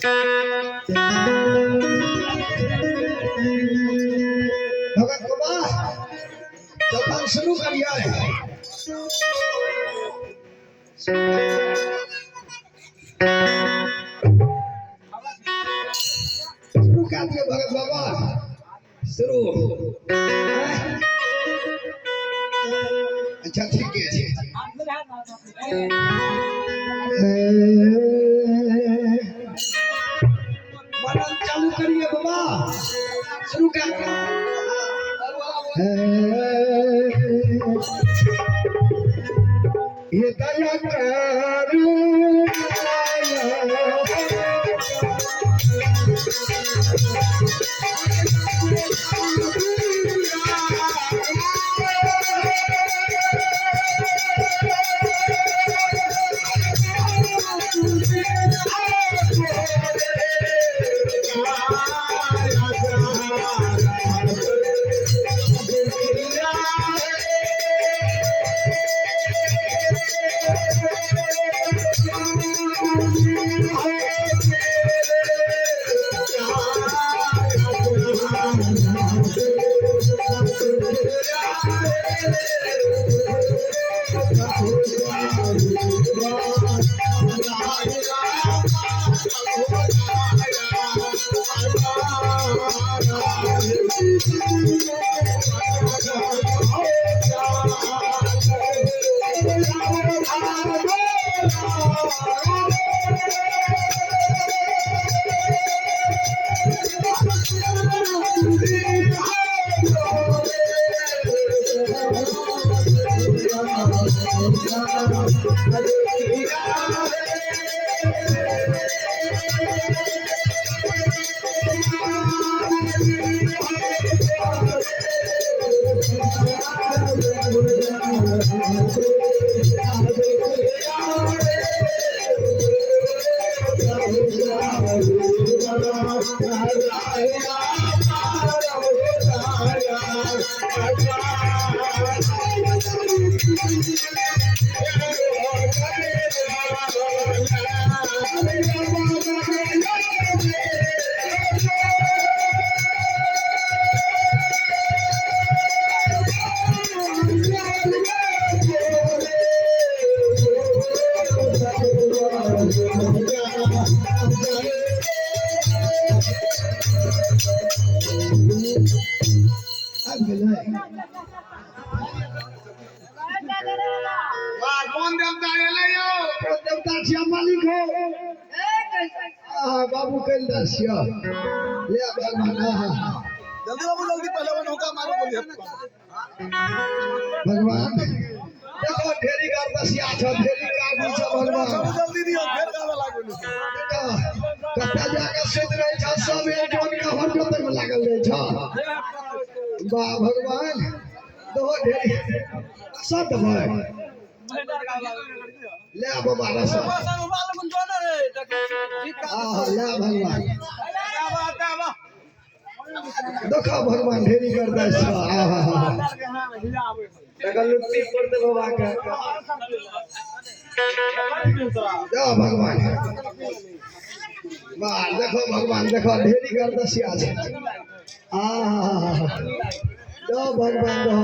भगत बाबा तखन शुरू करियै। शुरू कए दियौ भगत बाबा, शुरू। अच्छा ठीके छै। मनन चालू करिए बाबा, शुरू कर। ये दया करू आबि गेलै। वाह, कोन देवता एलै यौ? कोन देवता छियै मालिक हो? आहा बाबू कैलदास छियै। ले भगवान। आहा जल्दी बाबू जल्दी, पहले वन होका मारो बोलिए। भगवान देखो ढेरी गर्दसिया छ, ढेरी काबू छ भगवान। बाबू जल्दी दियो, फेर गावे लागल। कतऽ जाके सुति रहै छ, सब एक जन के हर जोतै में लागल रहै छ। वाह भगवान, दहो ढेरी सब देबै। ले बाबा रसा। आहा ले भगवान, देखो भगवान ढेरी गर्दस छ। आहा देखो लुत्ती पर दे बाबा के। जा भगवान, वाह देखो भगवान, देखो ढेरी गर्दसिया छै। आहा दो भगवान दो।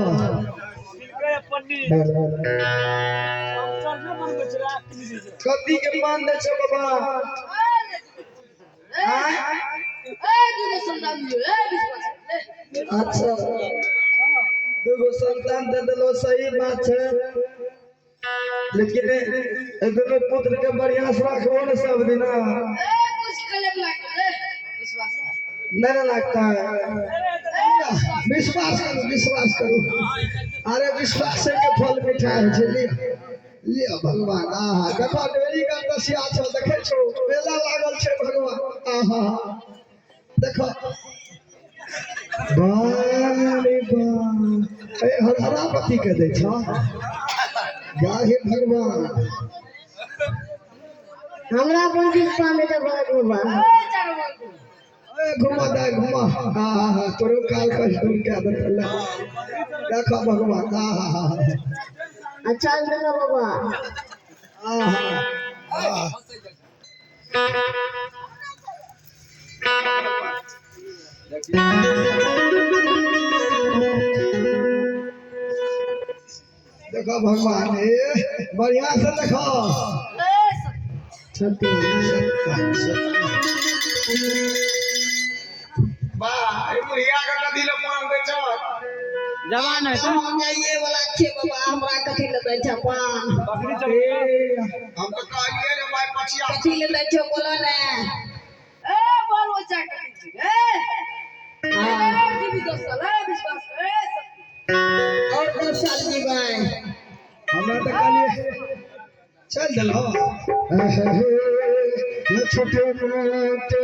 कथी के पान दै छै बाबा? अच्छा दूगो संतान दे देलो, सही बात छै, लेकिन ए दुनू पुत्र के बढ़िया से रखबो ने सब दिना। नहीं ना लगता है। विश्वास करू, विश्वास करू। अरे विश्वास के फल मीठा होइ छै। लिअ लिअ भगवान। आहा देखो ढेरी गर्दसिया छौ, देखै छौ मेला लागल छै भगवान। आहा देखो बारे बा, ए हरहरापति के दै छ। जा हे भगवान, हमरा पंडित पान दे भगत बाबा। ए घुमा दे घुमा। आहा हा तोरो काल कष्ट दूर कए देतौ। ले देखो भगवान। आहा हा अच्छा देना बाबा। आहा देखो भगवान, ए बढ़िया से देखो। सत्य। सत्य सत्य। वाह, ई बुढ़िया के कथी ले पान दै छौ? जवान है हम जाइए वाला छे बाबा, हमरा कथी ले दै छ पान? बकरी चल। हम तो कहलिए रे भाई पछिया। कथी ले दै छ बोलो ने। ए बाल बच्चा के छी ए। हाँ। जीवी 10 साल ए विश्वास ए और 10 साल जीबै। हमरा तऽ कहलिए चल देलहो। छोटे मोटे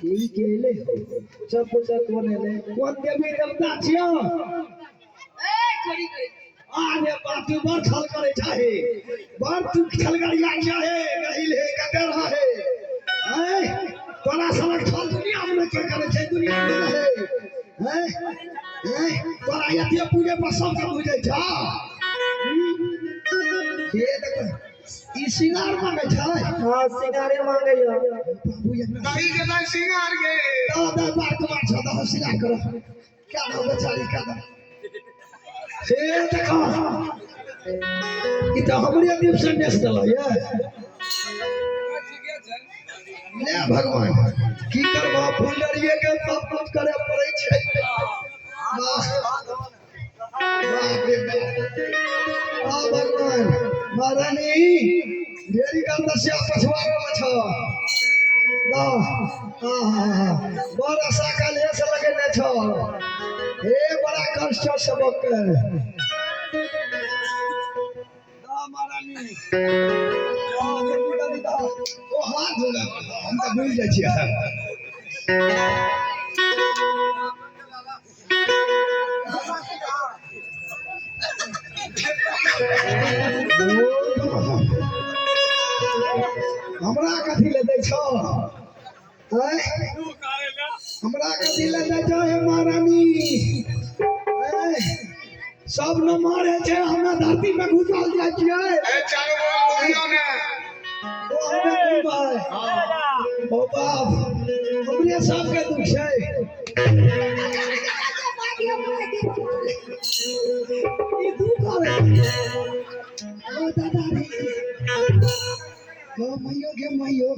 ई गेले सब पूछा कोन एले, कोन देवी देवता छियो? ए खड़ी गई। अरे बाप, तू बड़ छल करे चाहे, बड़ तू छलगरिया चाहे गहिल हे कते रहे। ऐ तोरा सनक छल दुनिया में नहि कोइ करे छै, दुनिया में रहे। ऐ ऐ तोरा एते पूजे पर सबके पूजे छ। हे देख, ई सिंगार मांगे छै। हाँ, सिंगारे मांगे यो। बाबू एकरा दही के दही सिंगार के। दो दो बार कुमार छ, दो सिंगार करो। क्या नाम बेचारी का दो। हे देखो, ई तऽ हमरे दीप संदेश देलक ये। ले भगवान, की करबो, फुलडरिये के सब कुछ करे पड़ै छै। वाह बाप रे बाप। आ भगवान महारानी, ढेरी का दसिया पछुआरो में छ। बड़ आशा काल्हे से लगेने छ। हे बड़ा कष्ट छ सबके। ओ हाथ धोला, हम तऽ भूलि जाइ छियै। हमरा कथी ले दै छौ? आँय? हमरा कथी ले दै छौ हे महारानी? आँय? सब न मारे छै, हमरा धरती में घुसल जाइ छियै। ए चारू बगल घुमियो ने। ओ हमे घुमबै। ओ बाप, हमरे सबके दुख छै। ई दुख आबै। ओ दादा रे, ओ मैयो के मैयो,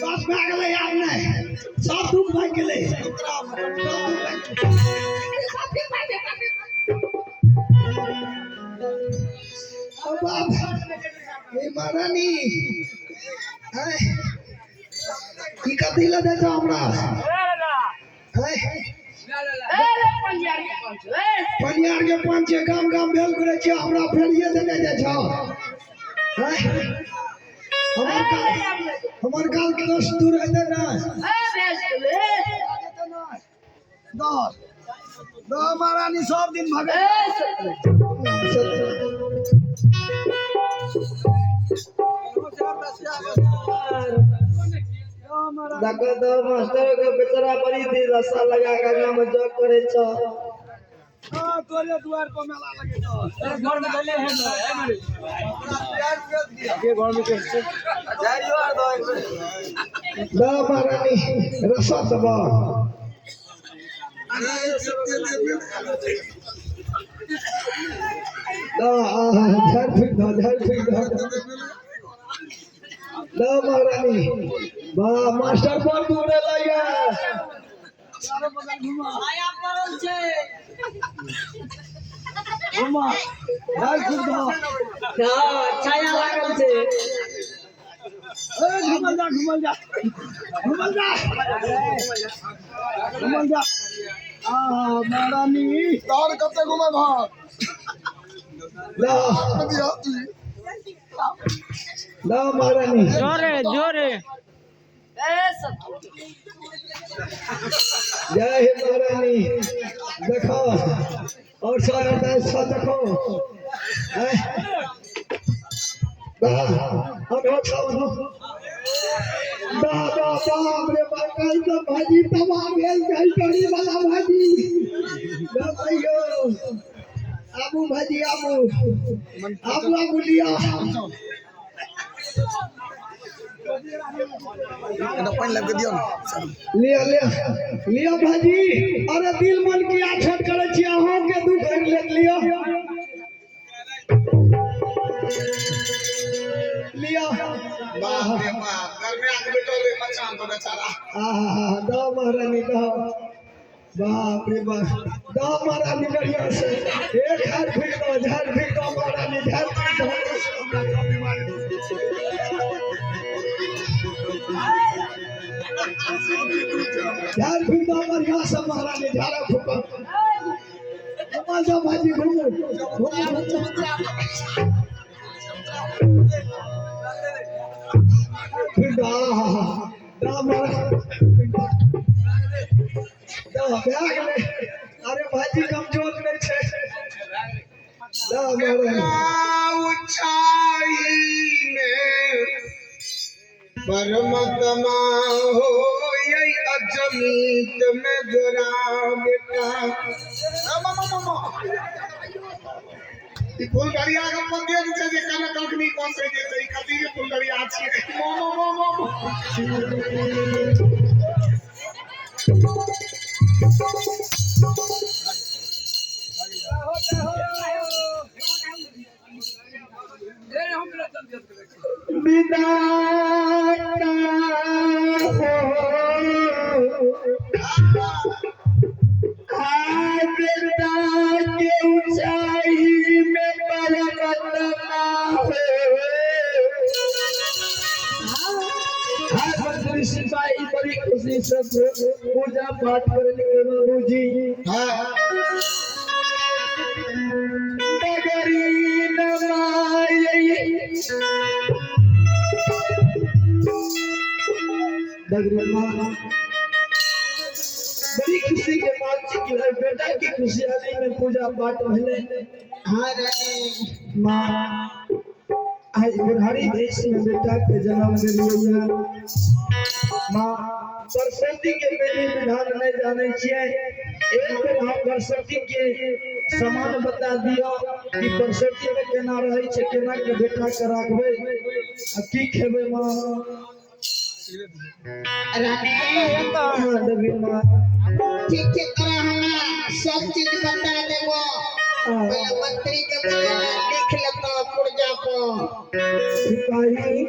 बस भए गेलै, आब नहि, सब दुख भए गेलै, सब दुख भए गेलै। ओ बाप, हे महारानी, आँय, ई कथी लए दै छौ हमरा? आँय? ए रे पंजियार के पंच ए। पनियार के पान छै, गाम गाम भेल करै छियै, हमरा फेरिये देने जाइ छौ। आँय? हमर काल, हमर काल कष्ट दूर हेतै ने? ए भेज देले। दह दह महारानी, सब दिन भगत। ए सत्य। देखो तो मास्टर के बेचारा बड़ी देर रस्सा लगा के गाँव में जॉब करे छ। हाँ, तोरे दुआर पर मेला लगे छौ। घर में चले हैं के घर में कैसे दह महारानी, रस्सा देबह। दह, आहा, झाड़ि फूकि दह, झाड़ि फूकि दह। लो महारानी वाह मास्टर पर दूर लगा छाया पड़ल छै। हाँ, छाया लागल छै। घुमल जा, घुमल जा, घुमल जा, घुमल जा। आ महारानी तोहर कते घुमे भाग लो दिया तू। लो महारानी। जोरे जोरे। ए सब जय हे महारानी। देखो और सब सब देखो। हैं? वाह, अनो छो, अनो। वाह, वाह, बाप रे बाप, कल तो भाजी तबाह भेल जाइ करी वाला भाजी। वाह भैयो, आबू भाजी, आबू, आबू, आबू लिया। एकटा पानि लाबि के दियौ ने। लिया, लिया, लिया भाजी। अरे दिल मन की आछत करे छी, अहाँ के दुख हरि लेत। लिया, लिया। बाप रे बाप, गर्मिया के बैठल रे मचान पर बेचारा। आहा, दो महारानी दो। बाप रे बाप, दो महारानी बढ़िया से। एक झाड़ फूक दो, झाड़ फूक दो महारानी, झाड़ फूक दो। झाड़ फूक दो बढ़िया से महारानी, झाड़ा फूको। घुमा जाओ भाजी, घूमो घूमो। फिर दो, आहा, दो महारानी, दो, भए गेलै। अरे भाजी कमजोर नहि छै। दो महारानी। ऊंचाई में परमात्मा हो यही अजमीत में गोरा बेटा। ई फुलगड़िया के पते नहि छै जे कनक कखनी कसे जेतै। ई कथी के फुलगड़िया छियै? मो मो मो मो मो। विदा हो बेटा के ऊंचाई में परमात्मा हो। हाँ, सिपाही बड़ी खुशी से पूजा पाठ करने बाबूजी। हाँ। नगरी नमाई नगरी माँ बड़ी खुशी के बात छै कि भाई बेटा की खुशहाली में पूजा पाठ भेलै। हाँ रानी। माँ, आज बुढ़ारी देश में बेटा के जन्म देलियै। माँ, बरसती के विधि विधान नहीं जाने छियै। एक बेर हम बरसती के सामान बता दियो कि बरसती में केना रहै छै, केना के बेटा के राखबै आ की खेबै माँ। रानी। हाँ देवी माँ। ठीक छै, तोरा हमरा सब चीज बता देबो। हाँ। पहले मंत्री के बोले लिख लेतो पुर्जा पर। सिपाही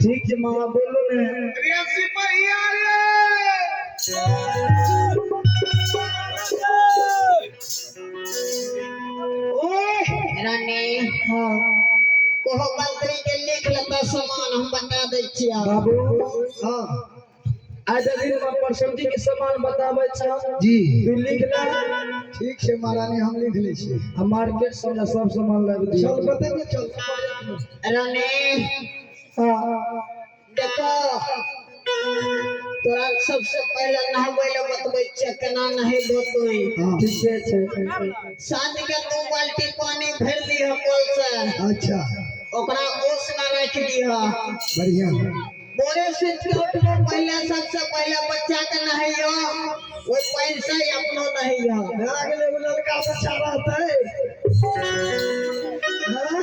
ठीक छै माँ, बोलू ने। रे सिपहिया रे। ओए। रानी। हाँ। ओहो मंत्री के लिख लेतो सामान, हम बता दै छियै। बाबू। हाँ, आज अभी हम परसौती के सामान बताबै छौ। जी। तू लिख ले। ठीक छै महारानी, हम लिख लै छियै। आ मार्केट से हमरा सब सामान लाबि दियौ। चल बतेबे, चल। रानी। हाँ। देखो, तोरा सबसे पहले नहबै लए बतबै छियै केना नहेबो तू। हाँ। ठीके छै। साँझ के 2 बाल्टी पानी भरि दिह कल से। अच्छा। ओकरा ओस न राखि दिह। बढ़िया। भोरे सुति के उठबो, पहले सबसे पहले बच्चा के नहैयो, ओहि पानि से ही अपनो नहैयो। भए गेलै, एगो लड़का बच्चा रहतै। हाँ?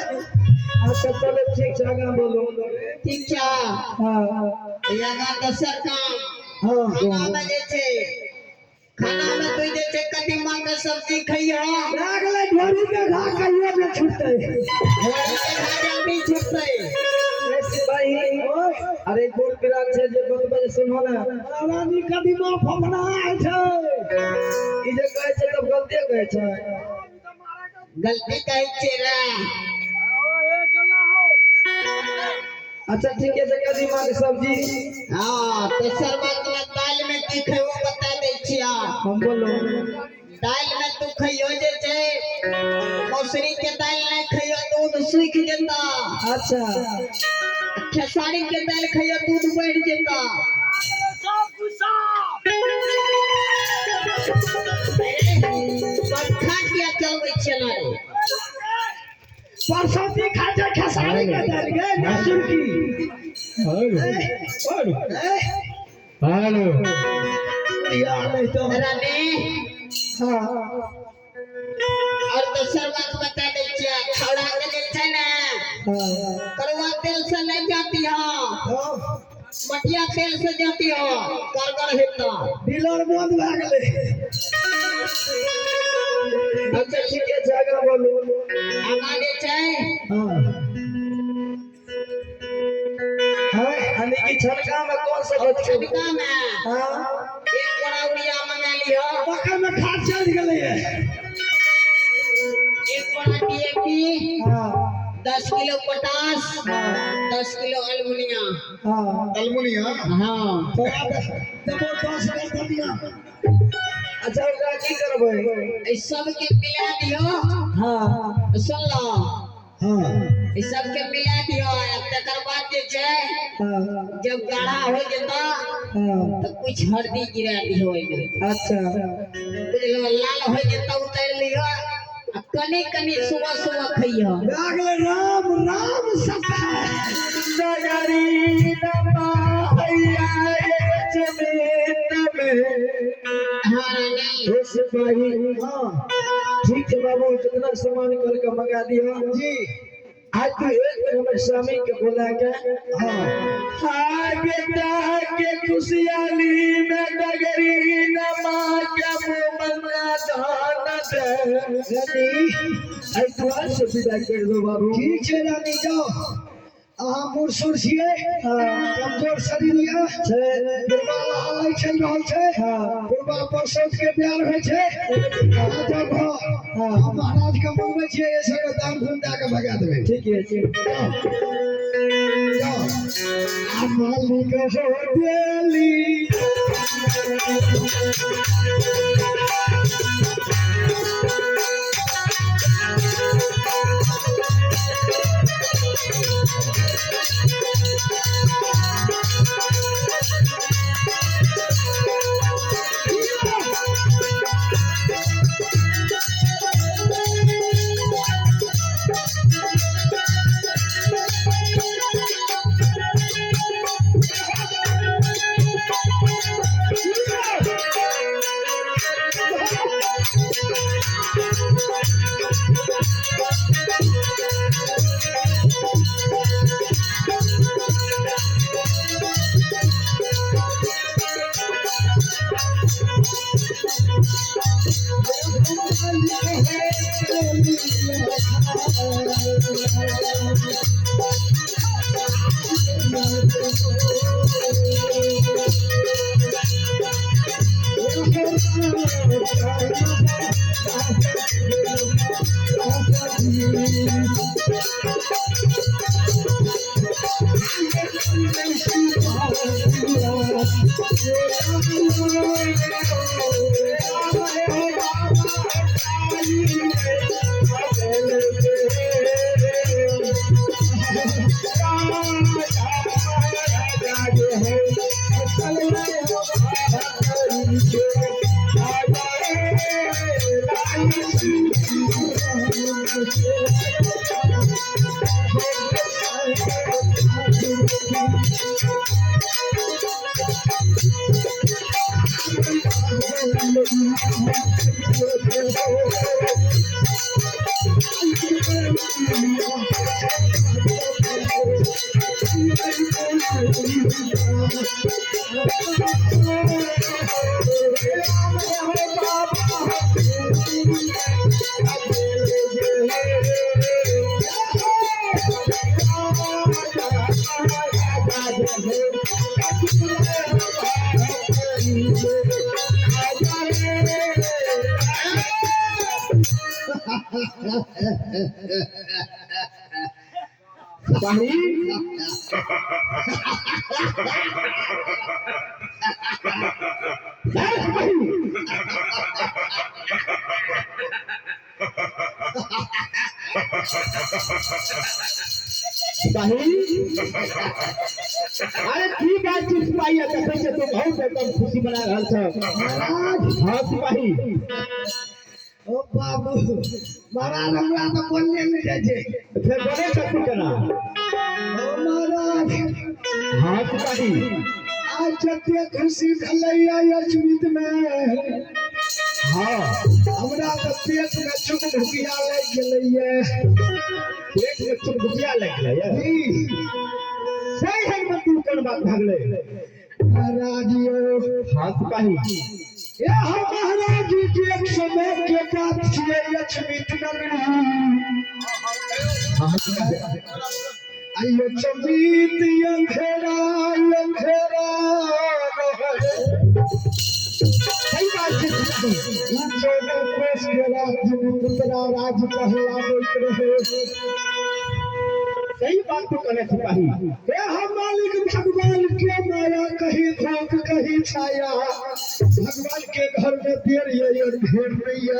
अच्छा चलो, ठीक छै, आगाँ बोलू। ठीक छै। हाँ। आगाँ दोसर काम। हाँ। खाना में जे छै, खाना में तू जे छै कदीमा के सब्जी खइहो। भए गेलै, ढोरी के घा कहियो नहि छूटतै। ढोरी के घा जल्दी छूटतै। ए सिपाही। सुनो ने। रानी कदीमा फफना छै। ई जे कहै छै तब गलते कहै छै। गलती कहै छै रे। अच्छा ठीके छै, कदीमा के सब्जी। हाँ, तेसर बात में दालि में की खैबो बता दै छियै। हम बोलो। दालि में तू खैयो जे छै मौसरी के दालि नहीं खैयो दूध सूख जेता। अच्छा। खेसारी के दालि खैयो दूध बढ़ जेता। पंखा किया चलबै छियै ना रे? परसौती खा छै खेसारी के दालि गे मसूर की। हेलो या नहीं तो। रानी। हाँ। और दोसर बात बता दै छियै, छौड़ा के जे छै ने हाँ। करुआ तेल से नहीं जाती हो, मटिया तेल से जाती हो, कारगर हेता। डीलर बंद भए गेलै। अच्छा ठीके छै, आगाँ बोलू। आगाँ जे छै हाँ हाँ, यानी कि छनका में कौन सा गच के? छनका में हाँ। एक बोरा उड़िया मंगा लियो। मकई में खाद चढ़ि गेलै। एक बोरा डीएपी, हाँ। 10 किलो पोटाश, 10 किलो एल्युमिनियम। हाँ। एल्युमिनियम। हाँ। तोरा देबो 10 गर्दनिया। अच्छा ओकरा की करबै? ई सबके मिला दियो। हाँ। सुन लो। हाँ। ई सबके मिला दियो, तकर बाद जे छै हाँ। जब गाढ़ा हो जेता हाँ। तो कुछ हल्दी गिरा दियो ओहिमे। अच्छा। बुझलो, लाल हो जेता उतारि लियो आ कनी कनी सुबह सुबह खइयो। भए गेलै राम राम सत्य। नगरी नमा हैया जमीन में। हाँ रानी। हे सिपाही। हाँ। ठीक है बाबू, जितना सामान करके मंगा दियो। जी। आज तू एक बेर हमर स्वामी के बोला के हाँ। हाँ बेटा के खुशहाली में डगरी नमा के मुमन्ना दान दे। रानी। आई दुआ से विदा कर दो बाबू। ठीक छै रानी, जाओ। अहाँ बूढ़ सूढ़ छियै, कमजोर शरीर यऽ, छै। बुढ़बा लहालै चलि रहल छै। हाँ। बुढ़बा परसौत के प्यार होइ छै। अहाँ जाउ घर। हाँ। हम महाराज के मंगबै छियै, एहि सबके दान धुन दए के भगा देबै। ठीक है, ठीक। जाओ। आ मालिक हो देली। Thank you. सिपाही, ए सिपाही, सिपाही, अरे की बात छै सिपाही? देखै छै तू बहुत एकदम खुशी मना रहल छ। महाराज। हाँ सिपाही। ओ बाबू महाराज, हमरा तऽ बोलले नहि जाइ छै। फेर बोले सकू केना? ओ महाराज। हाँ सिपाही। आज जते खुशी भेलैया अचमित में, हमरा तऽ पेट में चुकभुकिया लागि गेलैया। पेट में चुकभुकिया लागि गेलै? जी। सही है, तू कोन बात भगलै? महाराज यौ। हाँ सिपाही। ए हम महाराज जी, एक समय के बात छियै, लक्ष्मी नगरी। हाँ सिपाही। आइयो चमीत अंधेरा अंधेरा रहै। सही बात छै सिपाही। ई 14 कोस के राज्य में पुतरा राज कहलाबैत रहे। सही बात तू कहले सिपाही। हे हम मालिक, भगवान के माया, कहीं धूप कहीं छाया। भगवान के घर में पेड़ ये और भेड़ नहीं है।